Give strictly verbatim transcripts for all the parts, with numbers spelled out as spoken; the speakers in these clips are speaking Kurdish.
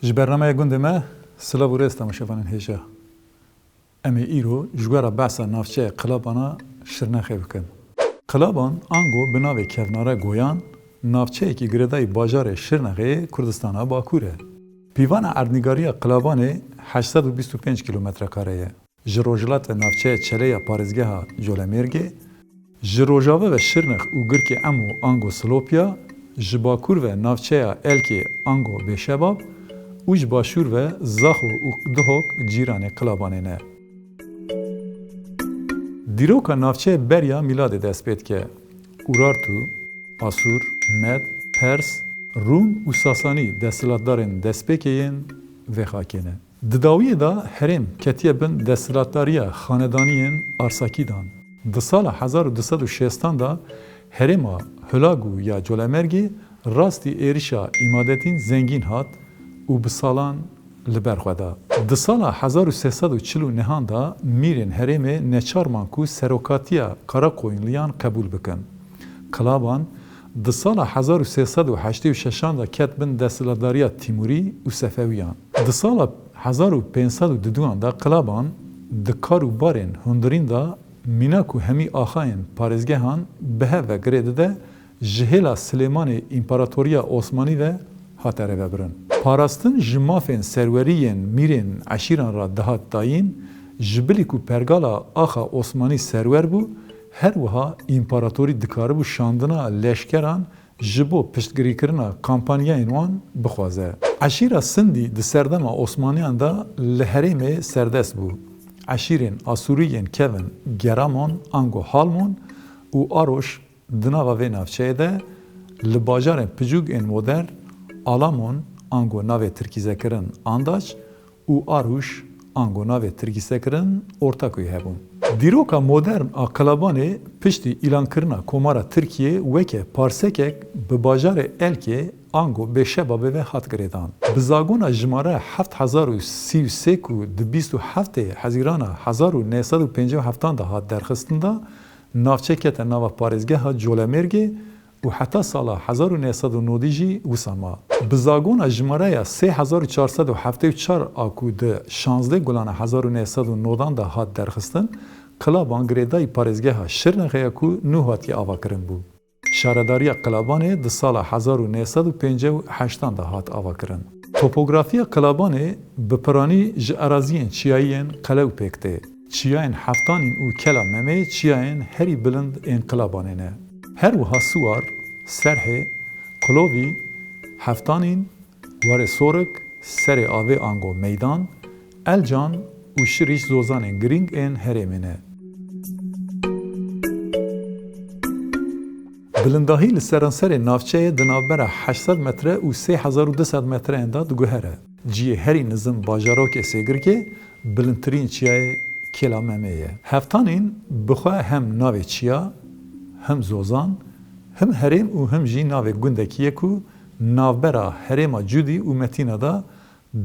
Ji bernameya gundê me, silav û rêz temaşevanên hêja. Em ê îro ji we re behsa navçeya Qilabana Şirnexê bikin. Qilaban ango bi navê kevnare Goyan, navçeyekî girêdayî bajarê Şirnexê yê Kurdistana Bakur e. Pîvana erdnîgariya Qilabanê heşt sed û bîst û pênc kîlometre kare ye. Ji rojhilat ve navçeya Çeleya parêzgeha Colemêrgê, ji rojave ve Şirnex û Girkê Emo ango Silopya, ji bakur ve navçeya Elkê ango Bêşebab û ji başûr ve Zaxo û Duhok cîranê Qilabanê ne. Dîroka navçeyê beriya mîladê dest pê dike. Urartu, Asûr, Med, Pers, Rûm û Sasanî desthilatdarên destpêkê yên vê xakê ne. Di dawiyê de herêm ketiye bin desthilatdariya xanedaniyên Arsakîdan. Di sala hezar û du sed û şêstan de herêma Hulagu ya Colemêrgê rastî êrişa Îmadetîn Zengîn hat û bi salan li ber xwe da. Di sala hezar û sê sed û çil û nehan de mîrên herêmê neçar man ku serokatiya Karakoyunliyan qebûl bikin. Qilaban di sala hezar û sê sed û heştê û şeşan de ket bin desthilatdariya Tîmûrî û Sefewiyan. Di sala hezar û pênc sed û duduyan de Qilaban di kar û barên hundirîn de mînak û hemî axayên parêzgehan bi hev ve girê dide, ji hêla Silêmanê Împaratoriya Osmanî ve hate rêvebirin. Parastin ji mafên serwerî yên mîrên eşîran re dihat dayîn, ji bilî ku pergala axa Osmanî serwer bû, her wiha împaratorî dikaribû şandina leşkeran ji bo piştgirîkirina kampanyayên wan bixwaze. Eşîra Sindî di serdema Osmaniyan de li herêmê serdest bû. Eşîrên Asûrî yên kevin Geramon ango Halmon û Aroş di nava vê navçeyê de li bajarên piçûk ên modern Alamon ango navê tirkîzekirin Andaç û Arûş ango navê tirkîzekirin Ortakuyê hebûn. Dîroka modern a Qilabanê piştî îlankirina Komara Tirkiyê weke parsekek bi bajarê Elkê ango Bêşebabê ve hat girêdan. Bi zagona jimare heft hezar û sî û sê ku di bîst û heftê Hezîrana hezar û neh sed û pêncî û heftan de hat derxistin de, navçe kete nava parêzgeha Colemêrgê û heta sala hezar û neh sed û nodî jî wisa ma. Bi zagona jimareya sê hezar û çar sed û heftê û çar a ku di şazdeh Gulana hezar û neh sed û nodan de hat derxistin, Qilaban girêdayî parêzgeha Şirnexê ya ku nû hatiye avakirin bû. Şaredariya Qilabanê di sala hezar û neh sed û pêncî û heştan de hat avakirin. Topografiya Qilabanê bi piranî ji eraziyên çiyayî yên qelew pêk tê. Çiyayên Heftanîn û Kela Memê çiyayên herî bilind ên Qilabanê ne. Her wiha Siwar, Serhê, Qilovî, Heftanîn, Warê Sorik, Serê Avê ango Meydan, Elcan û Şirîş zozanên girîng ên herêmê ne. Bilindahî li seranserê navçeyê di navbera heşt sed metre û sê hezar û du sed metreyan de diguhere. Cihê herî nizim bajarokê Sêgirkê bilindtirîn çiyayê Kêla Memê ye. Heftanîn bi xwe hem navê çiya, him zozan, him herêm û him jî navê gundekî ye ku navbera herêma Cûdî û Metîna de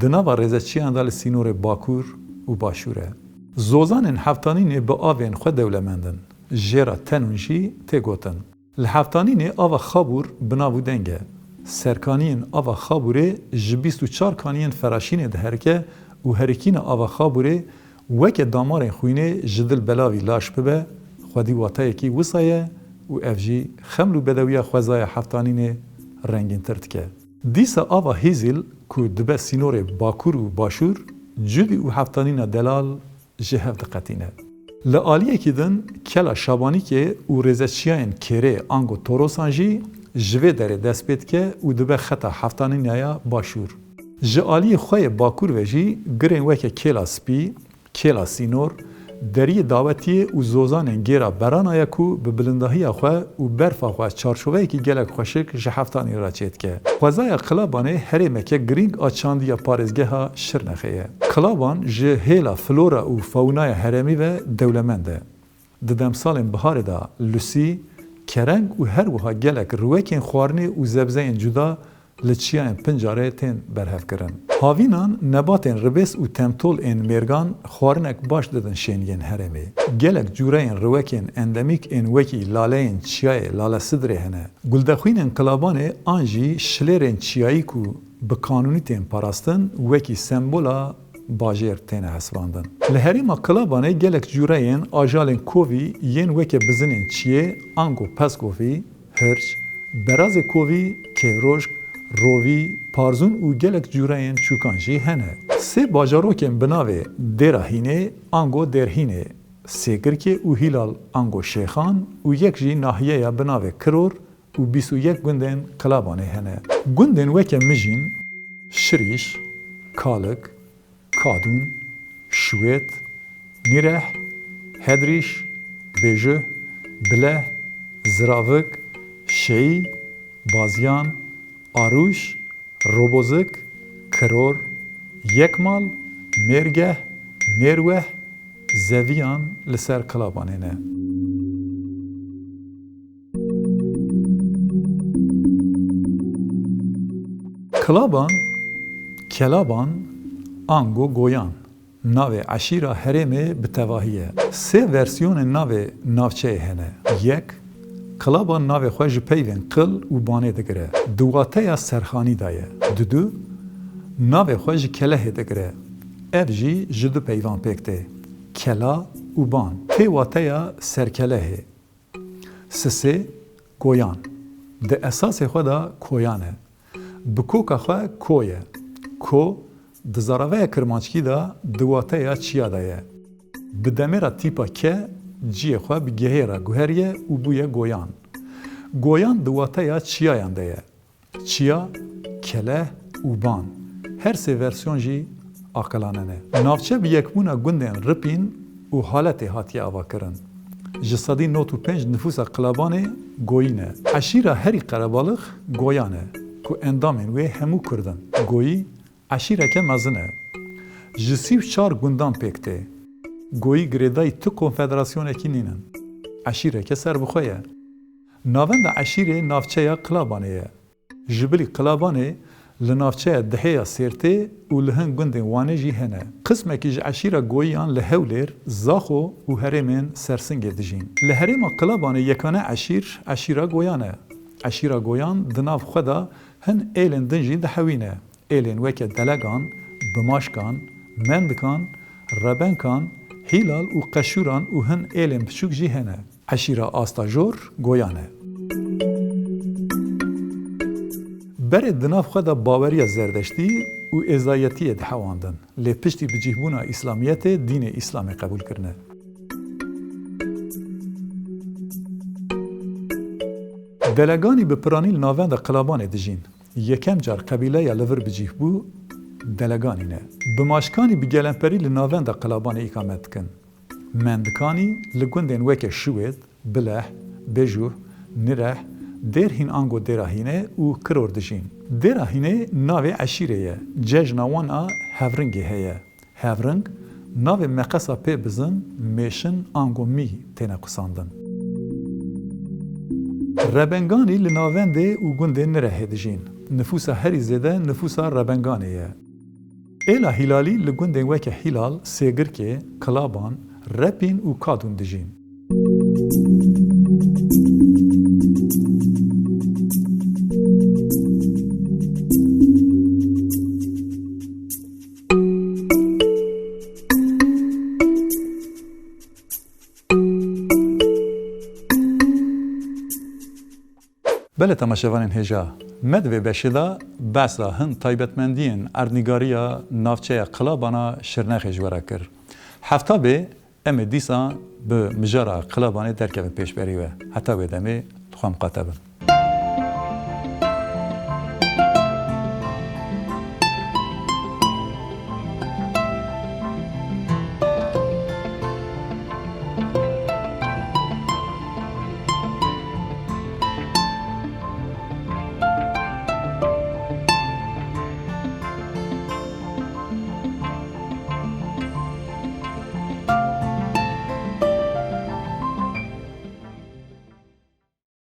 di nava rêzeçiyan de li sînorê bakur û başûr e. Zozanên Heftanînê bi avên xwe dewlemend in. Jê re tenûn jî tê gotin. Li Heftanînê ava Xabûr bi nav û deng e. Serkaniyên ava Xabûrê ji bîst û çar kaniyên feraşînê diherike û herikîna ava Xabûrê weke damarên xwînê ji dil belavî laş bibe, xwedî wateyekî wisa ye û ev jî xeml û bedewiya xwezaya Heftanînê rengîntir dike. Dîsa ava Hîzîl ku dibe sînorê bakur û başûr, Cûdî û Heftanîna delal ji hev diqetîne. Li aliyekî din Kela Şabanîkê û rêzeçiyayên Kêrê ango Torosan jî ji vê derê dest pê dike û dibe xeta Heftanîna ya başûr. Ji aliyê xwe yê bakur ve jî girên weke Kêla Spî, Kêla Sînor, Deriyê Dawetiyê û zozanên Gêra Berana ye ku bi bilindahiya xwe û berfa xwe çarçoveyekî gelek xweşik ji Heftanî re çêdike. Xwezaya Qilabanê herêmeke girîng a çandiya parêzgeha Şirnexê ye. Qilaban ji hêla flora û faunaya herêmî ve dewlemend e. Di demsalên biharê de lusî, kereng û her wiha gelek riwekên xwarinê û zebzeyên cuda li çiyayên Pincarê tên berhevkirin. Havînan, nebatên ribês û temtol ên mêrgan xwarinek baş didin şêniyên herêmê. Gelek cûreyên riwekên endemîk ên wekî laleyên çiyayê Lalesidrê hene. Guldexwînên Qilabanê an jî şilêrên çiyayî ku bi kanûnî tên parastin, wekî sembola bajêr têne hesibandin. Li herêma Qilabanê gelek cûreyên ajalên kovî yên weke bizinên çiyê ango peskovî, hirç, berazê kovî, kêvrojk, rovî, parzûn û gelek cûreyên çûkan jî hene. Sê bajarokên bi navê Dêra Hînê ango Dêrhînê, Sêgirkê û Hîlal ango Şêxan û yek jî nahiyeya bi navê Kiror û bîst û yek gundên Qilabanê hene. Gundên weke Mijîn, Şirîş, Kalik, Kadûn, Şiwêt, Nîreh, Hedrîş, Bêjuh, Bileh, Ziravik, Şeyî, Bazyan, Arûş, Robozik, Kiror, Yekmal, Mêrgeh, Mêrweh, Zeviyan li ser Qilabanê ne. Qilaban, Kelaban, ango Goyan, navê eşîra herêmê bi tevahî ye. Sê versiyonên navê navçeyê hene. Yek, Qilaban navê xwe ji peyvên qil û banê digire. Di wateya serxanî de ye. Didu, navê xwe ji kelehê digire. Ev jî ji du peyvan pêk tê. Kela û ban. Tê wateya serkelehê. Sisê, Goyan. Di esasê xwe de koyan e. Bi koka xwe ko ye. Ko, di zaraveya kirmanckî de di wateya çiya de ye. Bi demêra tîpa ke ciyê xwe bi gehê re guheriye û bûye goyan. Goyan di wateya çiyayan de ye. Çiya, keleh û ban. Her sê versiyon jî aqilane ne. Navçe bi yekbûna gundên Ripîn û Haletê hatiye avakirin. Ji sedî nod û pênc nifûsa Qilabanê goyî ne. Eşîra herî qerebalix Goyan e, ku endamên wê hemû Kurd in. Goyî eşîreke mezin e. Ji sî û çar gundan pêk tê. Goyî girêdayî tu konfederasyonekî nînin. Eşîreke serbixwe ye. Navenda eşîrê navçeya Qilabanê ye. Ji bilî Qilabanê li navçeya Dihê ya Sêrtê û li hin gundên Wanê jî hene. Qismekî ji eşîra Goyiyan li Hewlêr, Zaxo û herêmên Sersingê dijîn. Li herêma Qilabanê yekane eşîr, eşîra Goyan e. Eşîra Goyan di nav xwe de hin êlên din jî dihewîne. Êlên weke Delegan, Bimaşkan, Mendikan, Rebenkan, Hîlal û Qeşûran û hin êlên biçûk jî hene. Eşîra Asta Jor Goyan e. Berê di nav xwe de baweriya Zerdeştî û Êzayetiyê dihewandin, lê piştî bicîhbûna Îslamiyetê dînê Îslamê qebûl kirine. Deleganî bi piranî li navenda Qilabanê dijîn. Yekem car qebîleya li vir bicîh bû, Deleganî ne. Bimaşkanî bi gelemperî li navenda Qilabanê îkamet dikin. Mendikanî li gundên weke Şiwêd, Bileh, Bêjûh, Nireh, Dêrhîn ango Dêra Hînê û Kiror dijîn. Dêra Hînê navê eşîrê ye. Cejna wan a Hevringê heye. Hevring, navê meqesa pê bizin, mêşin ango mî têne qusandin. Rebenganî li navendê û gundê Nirehê dijîn. Nifûsa herî zêde nifûsa Rebenganê ye. Êla Hîlalî li gundên weke Hîlal, Sêgirkê, Qilaban, Repîn û Kadûn dijîn. Belê temaşevanên hêja, me di vê beşê de behsa hin taybetmendiyên erdnîgariya navçeya Qilabana Şirnexê ji we re kir. Hefta bê em ê dîsa bi mijara Qilabanê derkevin pêşberî we. Heta wê demê, dixwem qate bin.